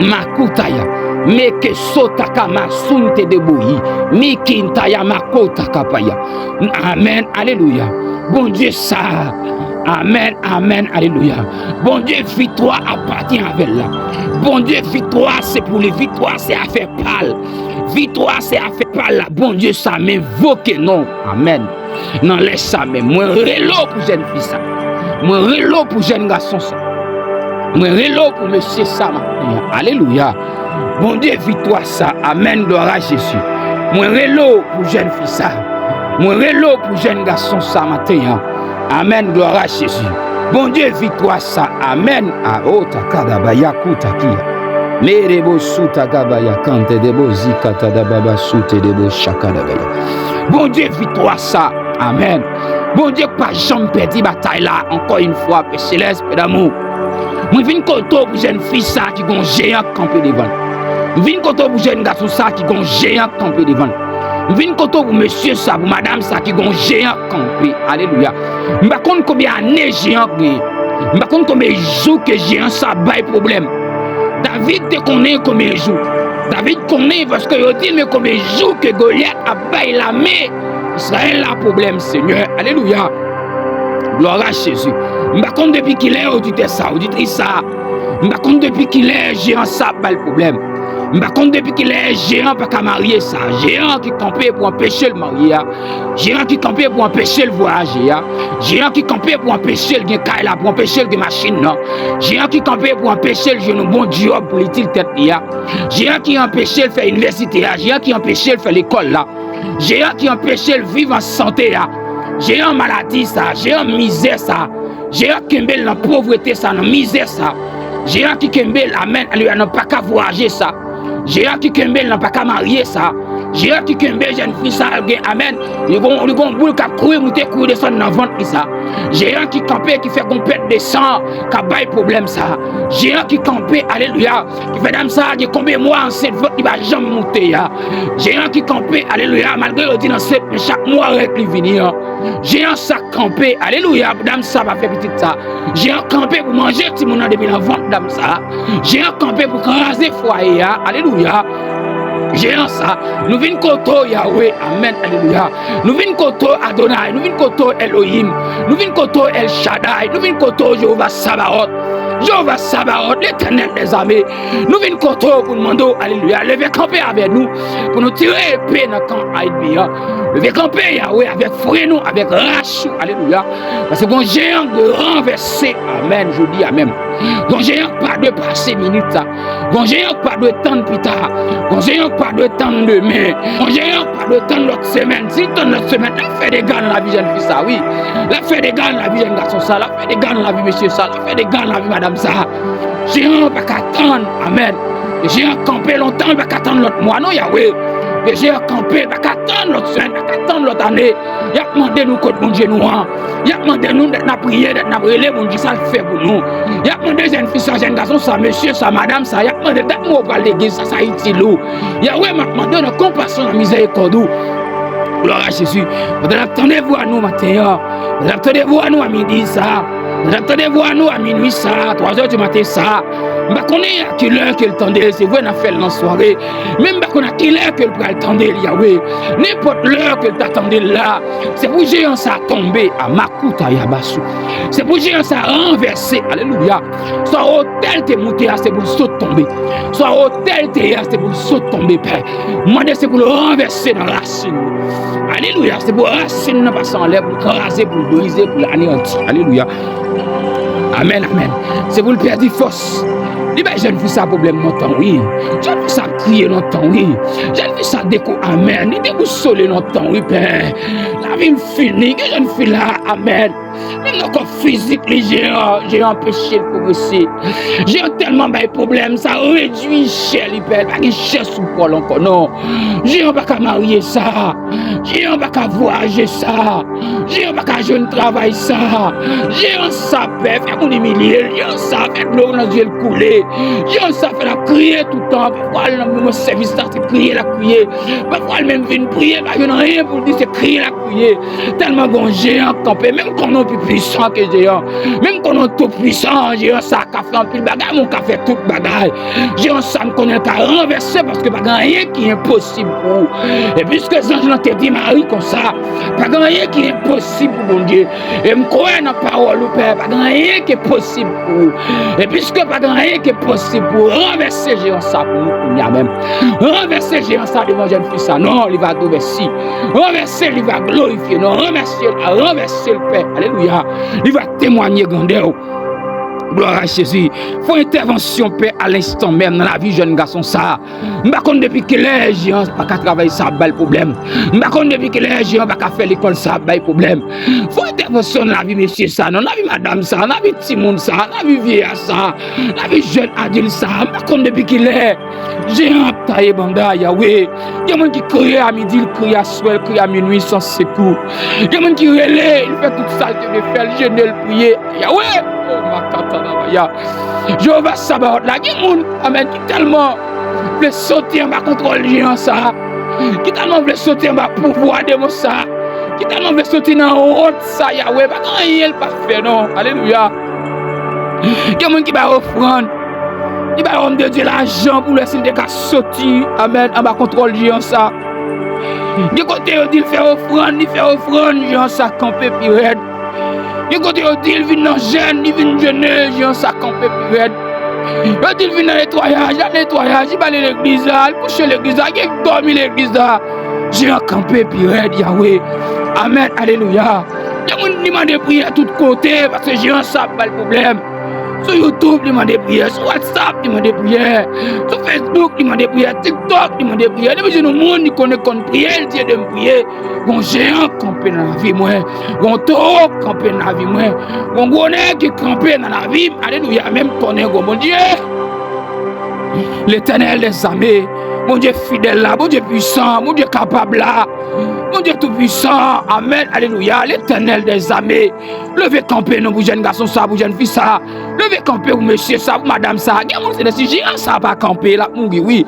Makutaya. Meke sotaka masunte deboyi. Mikintaya makotakapaya. Amèn, alelouya. Bondye sa. Amèn, amèn, alelouya. Bondye viktwa apatyen avè l la. Bondye viktwa se pou li. Viktwa se afè pa l. Viktwa se afè pa l la. Bondye sa, m envoke non. Amèn. Nan lè sa menm, mwen rele w pou jèn fi sa. Mwen rele w pou jèn gason sa. Mwen rele w pou mesye sa maten an. Alelouya. Bondye viktwa sa. Amèn. Glwa a Jezi. Mwen rele w pou jèn fi sa. Mwen rele w pou jèn gason sa maten an. Amèn. Glwa a Jezi. Bondye viktwa sa. Amèn. A o takadaba yakutakia. Merebo sutakaba yakante debo zikatadababa sute debo shakadabaya. Bondye viktwa sa. Amèn. Bondye k pa janm pèdi batay la. Ankò yon fwa, Pè Selès, Pè damou. Mwen vin kote w pou jèn fi sa ki gon jeyan k kanpe devan l. Mwen vin kote w pou jèn gason sa ki gon jeyan k kanpe devan l. Mwen vin kote w pou mesye sa, pou madanm sa ki gon jeyan k kanpe. Alelouya. M pa konn konbyen ane jeyan genyen. M pa konn konbyen jou ke jeyan sa bay pwoblèm. David te konnen konbyen jou. David konnen paske yo di l men konbyen jou ke Golyat ap bay lame Izrayèl la pwoblèm, Senyè. Alelouya. Glwa a Jezi. M pa konn depi kilè oditè sa, oditris sa. M pa konn depi kilè jeyan sa ap ba l pwoblèm. M pa konn depi kilè jeyan pa ka marye sa. Jeyan ki kanpe pou anpeche l marye a. Jeyan ki kanpe pou anpeche l vwayaje a. Jeyan ki kanpe pou anpeche l gen kay la, pou anpeche l gen machin nan. Jeyan ki kanpe pou anpeche l jwenn yon bon djòb pou l itil tèt li a. Jeyan ki anpeche l fè inivèsite a. Jeyan ki anpeche l fè lekòl la. Jeyan ki anpeche l viv an sante a. Jeyan maladi sa. Jeyan mizè sa. Jeyan kenbe l nan povrete sa, nan mizè sa. Jeyan ki kenbe l, amèn, alelouya, nan pa ka vwayaje sa. Jeyan ki kenbe l nan pa ka marye sa. Jeyan ki kenbe jèn fi sa, l gen, amèn, li gon, li gon boul k ap kouri moute, kouri desann nan vant li sa. Jeyan ki kanpe, ki fè gon pèt de san k ap bay pwoblèm sa. Jeyan ki kanpe, alelouya, ki fè dam sa gen konbyen mwa ansent, vant li pa janm moute a. Jeyan ki kanpe, alelouya, malgre yo di l ansent, men chak mwa règ li vini an. Jeyan sa kanpe, alelouya, pou dam sa pa fè pitit sa. Jeyan kanpe pou manje timoun nan depi nan vant dam sa. Jeyan kanpe pou kraze fwaye a, alelouya. Jeyan sa, nou vin kote w Yawe, amèn, alelouya. Nou vin kote w Adonay, nou vin kote w Elohim, nou vin kote w El Shaddai, nou vin kote w Jewova Sabaot. Jewova Sabaot, Letènèl dèzame. Nou vin kote w pou n mande w, alelouya, leve kanpe avè nou, pou nou tire epe nan kan a ènmi an. Leve kanpe, Yawe, avèk fren nou, avèk rach ou, alelouya. Paske gon jeyan k dwe ranvèse, amèn, jodi a menm. Gon jeyan k pa dwe pase minit sa. Gon jeyan k pa dwe tann pita. Gon jeyan k pa dwe tann demen. Gon jeyan k pa dwe tann lòt semèn. Si l tann lòt semèn, l ap fè dega nan lavi jèn fi sa, wi. L ap fè dega nan lavi jèn gason sa. L ap fè dega nan lavi mesye sa. L ap fè dega nan lavi madanm sa. Jeyan an pa ka tann. Amèn. Jeyan an kanpe lontan, li pa ka tann lòt mwa non, Yawe. Jeyan an kanpe, li pa ka tann lòt semèn, pa ka tann lòt ane. Y ap mande nou kot Bondye nou an. Y ap mande nou, dèt n ap priye, dèt n ap rele Bondye, sa l fè pou nou. Y ap mande jèn fi sa, jèn gason sa, mesye sa, madanm sa, y ap mande dat mwen ou pral legliz, sa, sa itil ou. Yawe, m ap mande w nan konpasyon, nan mizèrikòd ou. Glwa a Jezi. Pandan n ap tande vwa nou maten an, pandan n ap tande vwa nou a midi sa, pandan n ap tande vwa nou a minwi sa, twa zè di maten sa, m pa konnen a ki lè ke l tande l, se vre n ap fè l nan sware, men m pa konn a ki lè ke l pral tande l, Yawe. Nenpòt lè ke l ta tande l la, se pou jeyan sa tonbe, a Makouta Yabasou. Se pou jeyan sa ranvèse, alelouya. Swa otè l te moute a, se pou l sot tonbe. Swa otè l te ye a, se pou l sot tonbe, Pè. Mande se pou l ranvèse nan rasin li. Alelouya, se pou rasin nan pase anlè, pou l kraze, pou l brize, pou l aneyanti. Alelouya. Amèn, amèn. Se pou l pèdi fòs. Li bay jèn fi sa pwoblèm lontan, wi. Jèn fi sa ap kriye lontan, wi. Jèn fi sa deko, amèn. Li debousole lontan, wi, Pè. Lavi l fini. Gen jèn fi la, amèn. Menm nan kò fizik li, jeyan, jeyan anpeche l pwogrese. Jeyan tèlman bay pwoblèm, sa redui chè li, Pè. Li pa gen chè sou kò l ankò, non. Jeyan pa ka marye sa. Jeyan pa ka vwayaje sa. Jeyan pa ka jwenn travay sa. Jeyan sa, Pè, fè moun imilye l. Jeyan sa fè dlo nan zye l koule. Jeyan sa fè l ap kriye toutan. Pafwa l nan moman sèvis la, se kriye l ap kriye. Pafwa l menm vin priye, pa jwenn anyen pou l di, se kriye l ap kriye. Tèlman gen yon jeyan kanpe, menm konnen w pi pwisan ke jeyan. Menm konnen w tou pwisan, jeyan sa ka fè anpil bagay, men w ka fè tout bagay. Jeyan sa m konnen l ka ranvèse, paske pa gen anyen ki enposib pou ou. E piske zanj lan te di Mari konsa, pa gen anyen ki enposib pou Bondye. E m kwè nan pawòl ou, Pè, pa gen anyen ki enposib pou ou. E piske pa gen anyen ki enposib pou ou, ranvèse jeyan sa pou nou kounye a menm. Ranvèse jeyan sa devan jèn fi sa. Non, li va di w mèsi. Ranvèse, li va glorifye non. Ranvèse l, ranvèse l, Pè. Alelouya. Li va temwanye grandè w. Glwa a Jezi. Fè yon entèvansyon, Pè, a lenstan menm nan lavi jèn gason sa. M pa konn depi kilè jeyan pa ka travay sa ap ba l pwoblèm. M pa konn depi kilè jeyan pa ka fè lekòl sa ap bay pwoblèm. Fè yon entèvansyon nan lavi mesye sa, nan lavi madanm sa, nan lavi timoun sa, nan lavi vyeyè sa, nan lavi jèn adilt sa. M pa konn depi kilè jeyan ap taye banda, Yawe. Gen moun ki kriye a midi, l kriye a swè, l kriye a minwi san sekou. Gen moun ki rele, li fè tout sa l te vle fè, l jene, l priye. Yawe, oh, makata la baya. Jewova Sabaot la, gen moun, amèn, ki tèlman vle soti anba kontwòl jeyan sa, ki tèlman vle soti anba pouvwa demon sa, ki tèlman vle soti nan wont sa, Yawe, pa gen anyen l pa fè, non. Alelouya. Gen moun ki bay ofrann, ki bay òm de Dye lajan pou l wè si l te ka soti, amèn, anba kontwòl jeyan sa. Gen kote yo di l fè ofrann, li fè ofrann, jeyan sa kanpe pi rèd. Gen kote yo di l vin nan jèn, li vin jene, jeyan sa kanpe pi rèd. Yo di l vin nan netwayaj, l al netwayaj, li bale legliz la, li kouche legliz la, gen dòmi legliz la. Jeyan kanpe pi rèd, Yawe. Amèn, alelouya. Gen moun li mande priyè tout kote, paske jeyan sa ap ba l pwoblèm. Sou YouTube, li mande priyè. Sou WhatsApp, li mande priyè. Sou Facebook, li mande priyè. TikTok, li mande priyè. Depi se yon moun li konnen konn priye, li di ede m priye. Gon jeyan kanpe nan lavi mwen. Gon towo kanpe nan lavi mwen. Gon gwo nèg ki kanpe nan lavi m. Alelouya, menm konnen gon Bondye. Letènèl dèzame, Bondye fidèl la, Bondye pwisan, Bondye kapab la, Bondye toupwisan, amèn, alelouya, Letènèl dèzame, leve kanpe non pou jèn gason sa, pou jèn fi sa, leve kanpe pou mesye sa, pou madanm sa, gen moun se si jeyan sa pa kanpe, l ap mouri, wi,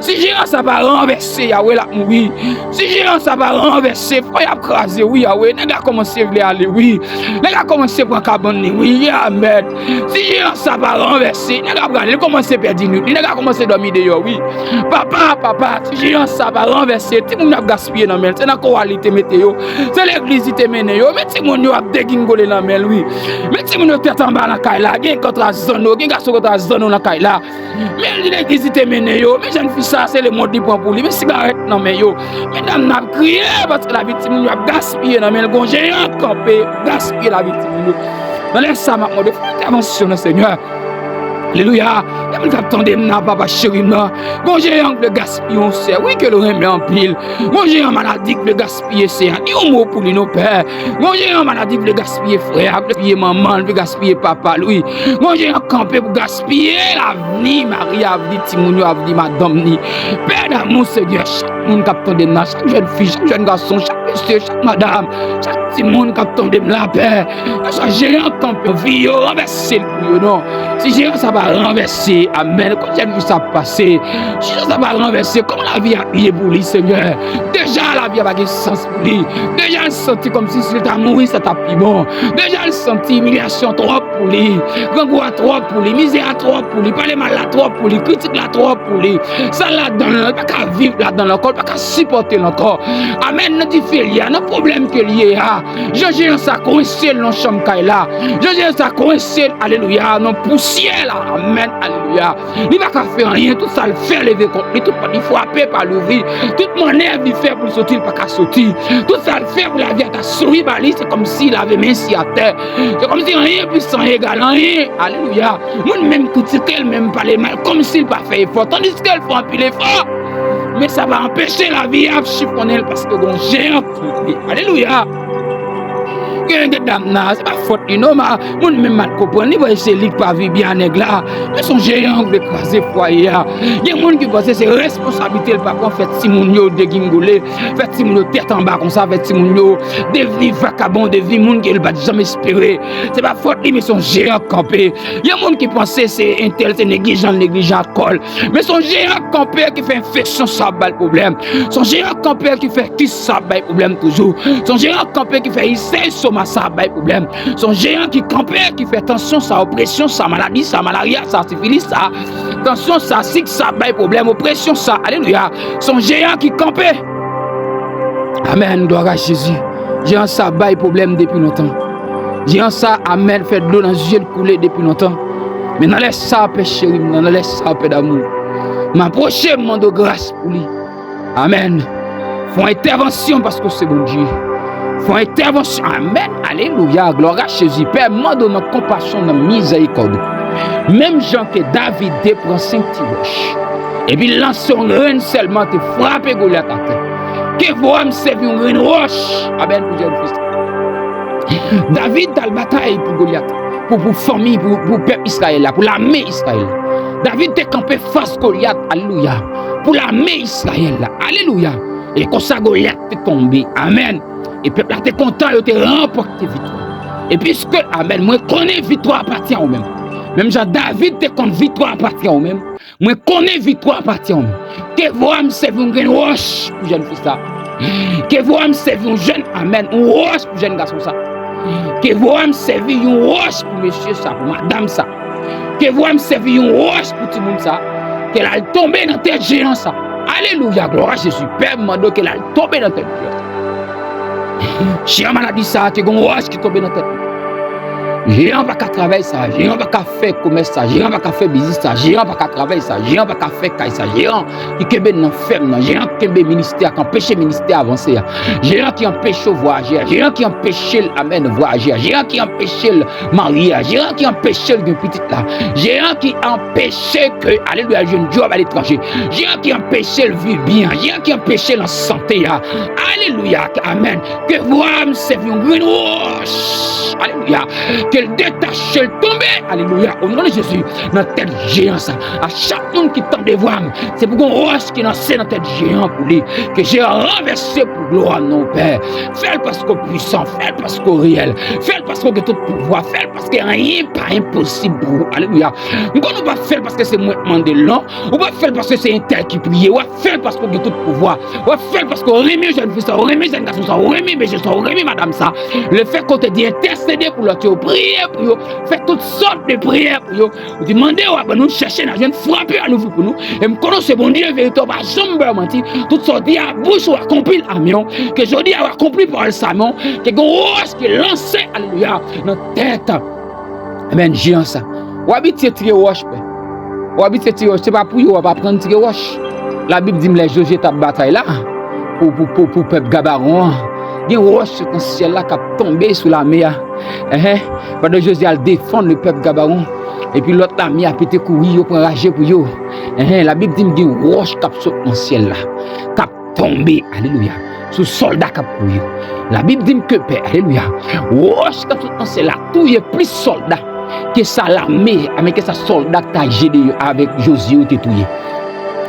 si jeyan sa pa ranvèse, Yawe, l ap mouri, si jeyan sa pa ranvèse, fò y ap kraze, wi, Yawe, nèg la kòmanse vle ale, wi, nèg la kòmanse pran kabann li, wi, amèn, si jeyan sa pa ranvèse, nèg la prale, li kòmanse pèdi nwit li, nèg la kòmanse dòmi deyò, wi. Papa, papa, ti jeyan sa pa ranvèse, timoun yo ap gaspiye nan men l, se nan kowal li te mete yo, se legliz li te mennen yo, men timoun yo ap degingole nan men l, wi. Men timoun yo tèt anba nan kay la, gen kontra zanno, gen gason kontra zanno nan kay la. Men li legliz li te mennen yo, men jèn fi sa, se lemonn li pran pou li, men sigarèt nan men yo. Men dam nan ap kriye, paske lavi timoun yo ap gaspiye nan men l, gon jeyan kanpe, gaspiye lavi timoun yo. Nan lè sa, m ap mande, fè entèvansyon nan Senyè. Alelouya. Gen moun k ap tande m nan, papa cheri m nan. Gon jeyan k vle gaspiye yon sè, wi, ke l renmen anpil. Gon jeyan maladi k vle gaspiye sè a. Di yon mo pou li non, Pè. Gon jeyan maladi k vle gaspiye frè a, k vle gaspiye manman l, vle gaspiye papa l, wi. Gon jeyan kanpe pou gaspiye lavni mari a, avni timoun yo, avni madanm ni. Pè damou, Senyè, chak moun k ap tande m nan, chak jèn fi, chak jèn gason, chak mesye, chak madanm, chak timoun k ap tande m la, Pè. Ke swa jeyan kanpe nan vi yo, ranvèse l pou yo non. Si jeyan sa pa ranvèse, amèn, kot jèn fi sa ap pase? Si jeyan sa pa ranvèse, kòman lavi a ye pou li, Senyè? Deja lavi a pa gen sans pou li. Deja l santi kòmsi si l ta mouri, sa t ap pi bon. Deja l santi imilyasyon twòp pou li. Grangou a twòp pou li. Mizè a twòp pou li. Pale mal la twòp pou li. Kritik la twòp pou li. Sa ladan l, li pa ka viv ladan l ankò, li pa ka sipòte l ankò. Amèn, nan dife l ye a, nan pwoblèm ke l ye a. Jan jeyan sa kwense l nan chanm kay la. Jan jeyan sa kwense l, alelouya, nan pousyè la. Amèn, alelouya. Li pa ka fè anyen, tout sa l fè leve kont li, tout pòt li frape pa louvri, tout mannèv li fè pou l soti, li pa ka soti. Tout sa l fè pou lavi a ta souri ba li, se kòmsi lave men si atè. Se kòmsi anyen plis anyen egal anyen. Alelouya. Moun menm kritike l, menm pale mal, kòmsi l pa fè efò, tandiske l fè anpil efò. Men sa pa anpeche lavi a ap chifonnen l paske gon jeyan kanpe. Alelouya. Gen de dam nan, se pa fòt li non, ma moun menm mal konprann, li panse se li k pa viv byen a nèg la. Men se yon jeyan k vle kraze fwaye a. Gen moun ki panse se responsablite l pa pran, fè timoun yo degingole, fè timoun yo tèt anba konsa, fè timoun yo devni vakabon, devni moun ke l pa t janm espere. Se pa fòt li, men se yon jeyan k kanpe. Gen moun ki panse se entèl, se neglijan l neglijan ak kò l. Men se yon jeyan k kanpe ki fè enfeksyon sa ap ba l pwoblèm. Se yon jeyan k kanpe ki fè kis sa ap bay pwoblèm toujou. Se yon jeyan k kanpe ki fè isè estoma sa ap bay pwoblèm. Se yon jeyan ki kanpe ki fè tansyon sa, opresyon sa, maladi sa, malarya sa, sifilis sa, tansyon sa, sik sa ap bay pwoblèm, opresyon sa. Alelouya. Se yon jeyan ki kanpe. Amèn, glwa a Jezi. Jeyan sa bay pwoblèm depi lontan. Jeyan sa, amèn, fè dlo nan zye l koule depi lontan. Men nan lè sa, pè cheri m nan, nan lè sa, pè damou, m apwoche, m mande w gras pou li. Amèn. Fè yon entèvansyon paske w se Bondye. Fè yon entèvansyon. Amèn. Alelouya. Glwa a Jezi. Pè, m mande w nan konpasyon, nan mizèrikòd ou. Menm jan ke David te pran senk ti wòch, epi l lanse yon grenn sèlman, te frape Golyat atè. Ke vwa m sèvi yon grenn wòch. Amèn. Pou jèn fi sa. David t al batay pou Golyat, pou, pou fanmi, pou, pou pèp Izrayèl la, pou lame Izrayèl la. David te kanpe fas Golyat, alelouya, pou lame Izrayèl la, alelouya. E konsa Golyat te tonbe, amèn. E pèp la te kontan, yo te ranpòte viktwa. E piske, amèn, mwen konnen viktwa apatyen a ou menm. Menm jan David te konn viktwa apatyen a ou menm, mwen konnen viktwa apatyen a ou menm. Ke vwa m sèvi yon grenn wòch pou jèn fi sa. Ke vwa m sèvi yon jèn, amèn, yon wòch pou jèn gason sa. Ke vwa m sèvi yon wòch pou mesye sa, pou madanm sa. Ke vwa m sèvi yon wòch pou timoun sa. Ke l al tonbe nan tèt jeyan sa. Alelouya, glwa a Jezi. Pè, m mande w ke l al tonbe nan tèt jeyan sa. Jeyan maladi sa, ke gon wòch ki tonbe nan tèt li. Jeyan pa ka travay sa, jeyan pa ka fè komès sa, jeyan pa ka fè biznis sa, jeyan pa ka travay sa, jeyan pa ka fè kay sa, jeyan ki kenbe n nan fèm nan, jeyan ki kenbe ministè a, ki anpeche ministè a avanse a, jeyan ki anpeche w vwayaje a, jeyan ki anpeche l, amèn, vwayaje a, jeyan ki anpeche l marye a, jeyan ki anpeche l gen pitit la, jeyan ki anpeche ke, alelouya, jwenn djòb aletranje, jeyan ki anpeche l viv byen, jeyan ki anpeche l an sante a, alelouya, amèn. Ke vwa m sèvi yon grenn wòch. Alelouya. Ke l detache l tonbe. Alelouya. O non de Jezi. Nan tèt jeyan sa. A chak moun ki tande vwa m, se pou gon wòch ki lanse nan tèt jeyan pou li. Ke jeyan ranvèse pou glwa non, Pè. Fè l paske w pwisan. Fè l paske w reyèl. Fè l paske w gen tout pouvwa. Fè l paske anyen pa enposib pou ou. Alelouya. M konnen w p ap fè l paske se mwen k mande l non. Ou p ap fè l paske se entèl ki priye. W ap fè l paske w gen tout pouvwa. W ap fè l paske w renmen jèn fi sa, w renmen jèn gason sa, w renmen mesye sa, w renmen madanm sa. Lefètke w te di entèsede pou lòt yo, priye pou yo, fè tout sòt de priyè pou yo. Ou di mande, w ap ban nou, chèche, n a jwenn, frape, w a louvri pou nou. E m konnen w se Bondye verite, w pa janm bay manti. Tout sa w di a bouch ou akonpli l, amèn. Ke jodi a w akonpli pawòl sa, amèn. Ke gen wòch ki lanse, alelouya, nan tèt, amèn, jeyan sa. W abitye tire wòch, pè. W abitye tire wòch, se pa pou yo w ap aprann tire wòch. Labib di m lè Jozye t ap batay la pou, pou, pou, pou pèp Gabawon an, gen wòch sot nan syèl la k ap tonbe sou lame a. Enhen. Pandan Jozye al defann le pèp Gabawon, Epi lòt lame a pete kouri, yo pran raje pou yo. Enhen, Labib di m gen wòch k ap sot nan syèl la, k ap tonbe, alelouya, sou sòlda k ap kouri yo. Labib di m ke pè, alelouya, wòch k ap sot nan syèl la touye plis sòlda ke sa lame, amen, ke sa sòlda k t al Jide yo avèk Jozye yo te touye.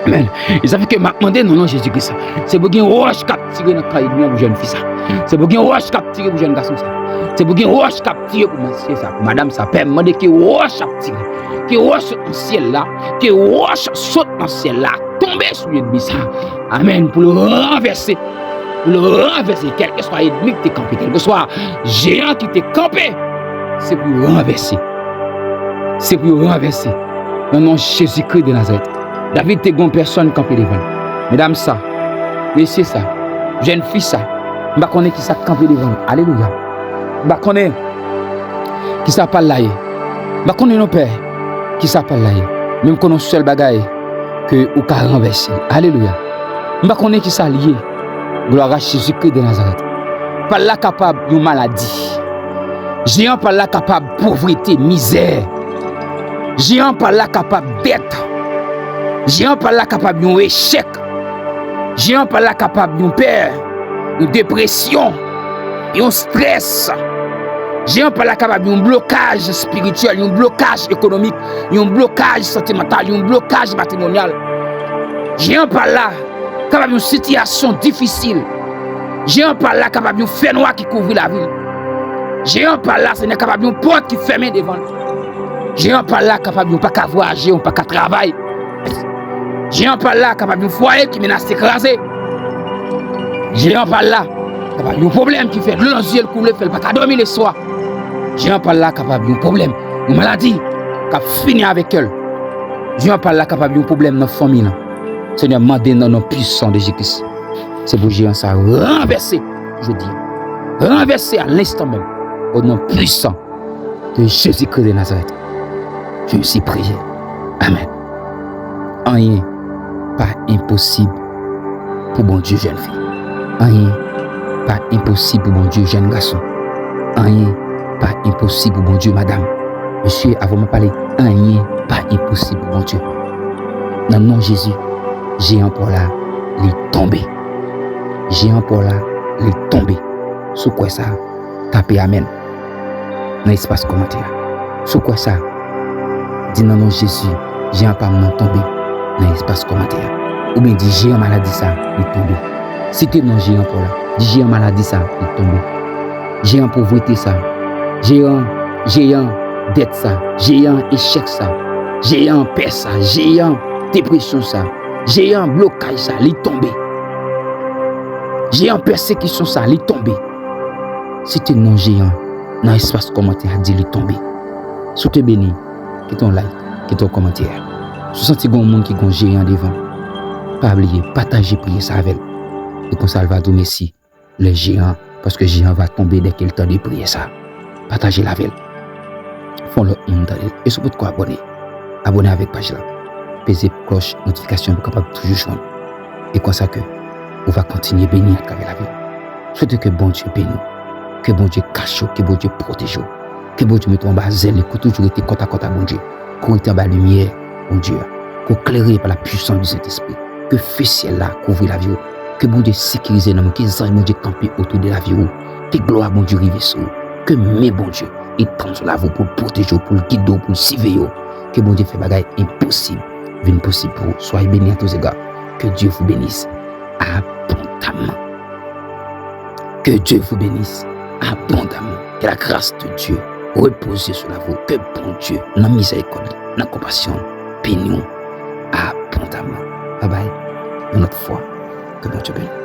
Amen. E sa fè ke m ap mande nan non Jezi Kris, se pou gen wòch k ap tire nan kan ènmi an pou jèn fi sa. Se pou gen wòch k ap tire pou jèn gason sa. Se pou gen wòch k ap tire pou mesye sa, pou madanm sa. Pè m mande ke wòch ap tire. Ke wòch sot nan syèl la. Ke wòch sot nan syèl la. Tonbe sou ènmi sa. Amen. Pou l ranvèse. Pou l ranvèse. Kèlkeswa ènmi ki te kanpe. Kèlkeswa jeyan ki te kanpe. Se pou yo ranvèse. Se pou yo ranvèse. Nan non Jezi Kris de Nazarèt. David te gen yon pèsòn kanpe devan l. Medam sa, mesye sa, jèn fi sa, m pa konnen ki sa k kanpe devan l. Alelouya. M pa konnen ki sa pa l la ye. M pa konnen non pè ki sa pa l la ye. Men m konnen yon sèl bagay ke ou ka ranvèse. Alelouya. M pa konnen ki sa l ye. Glwa a Jezi Kris de Nazarèt. Pa l la kapab yon maladi. Jeyan pa l la kapab povrete, mizè. Jeyan pa l la kapab dèt. Jeyan pa l la kapab yon echèk. Jeyan pa l la kapab yon pè, yon depresyon, yon strès. Jeyan pa l la kapab yon blokaj espirityèl, yon blokaj ekonomik, yon blokaj santimantal, yon blokaj matrimonyal. Jeyan pa l la kapab yon sitiyasyon difisil. Jeyan pa l la kapab yon fènwa ki kouvri lavi l. Jeyan pa l la, Senyè, kapab yon pòt ki fèmen devan l. Jeyan pa l la kapab yon pa ka vwayaje, yon pa ka travay. Jeyan pa l la kapab yon fwaye ki menase kraze. Jeyan pa l la kapab yon pwoblèm ki fè dlo nan zye l koule, fè l pa ka dòmi leswa. Jeyan pa l la kapab yon pwoblèm, yon maladi k ap fini avèk kè l. Jeyan pa l la kapab yon pwoblèm nan fanmi l. Senyè, mande nan non pwisan de Jezi Kris. Se pou jeyan sa ranvèse jodi. Ranvèse a lenstan menm. O non pwisan de Jezi Kris de Nazarèt. Je suis prié. Amen. Anyen pa enposib pou Bondye, jèn fi. Anyen pa enposib pou Bondye, jèn gason. Anyen pa enposib pou Bondye, madanm. Mesye, avan mwen pale, anyen pa enposib pou Bondye. Nan non Jezi, jeyan pa w la, li tonbe. Jeyan pa w la, li tonbe. Si w kwè sa, tape amèn nan espas kòmantè a. Si w kwè sa, di nan non Jezi, jeyan pa m nan tonbe nan espas kòmantè a. Oubyen di jeyan maladi sa, li tonbe. Site non jeyan pa w la. Di jeyan maladi sa, li tonbe. Jeyan povrete sa. Jeyan, jeyan dèt sa. Jeyan echèk sa. Jeyan pè sa. Jeyan depresyon sa. Jeyan blokaj sa, li tonbe. Jeyan pèsekisyon sa, li tonbe. Site non jeyan nan espas kòmantè a, di li tonbe. Si w te beni, kite yon like, kite yon kòmantè. Si w santi gen yon moun ki gen yon jeyan devan l, pa bliye pataje priyè sa avè l. E konsa l va di w mèsi lè jeyan, paske jeyan va tonbe dèke l tande priyè sa. Pataje l avè l. Fè yon lòt moun tande l. E si w potko abòne, abòne avèk paj la. Peze klòch notifikasyon pou w kapab toujou jwenn. E konsa ke ou va kontinye beni atravè lavi w. Swete ke Bondye beni w. Ke Bondye kache w, ke Bondye pwoteje w. Ke Bondye mete w anba zèl li, ke w toujou rete kòtakòt a Bondye. Ke w rete anba limyè Bondye a. Ke w klere pa la pwisans di Sentespri. Ke fe syèl la kouvri lavi w. Ke Bondye sekirize nanm ou. Ke zanj Bondye kanpe otou de lavi w. Ke glwa Bondye rive sou ou. Ke men Bondye etann sou lavi w pou l pwoteje w, pou l gide w, pou l siveye w. Ke Bondye fè bagay enposib vin posib pou ou. Soyez bénis à tous égards. Que Dieu vous bénisse abondamment. Que Dieu vous bénisse abondamment. Que la grâce de Dieu repose sur la vie. Que Bondye, nan mizèrikòd li, nan konpasyon l, beni w abondamment. Bye bye. Yon lòt fwa, ke Bondye beni w.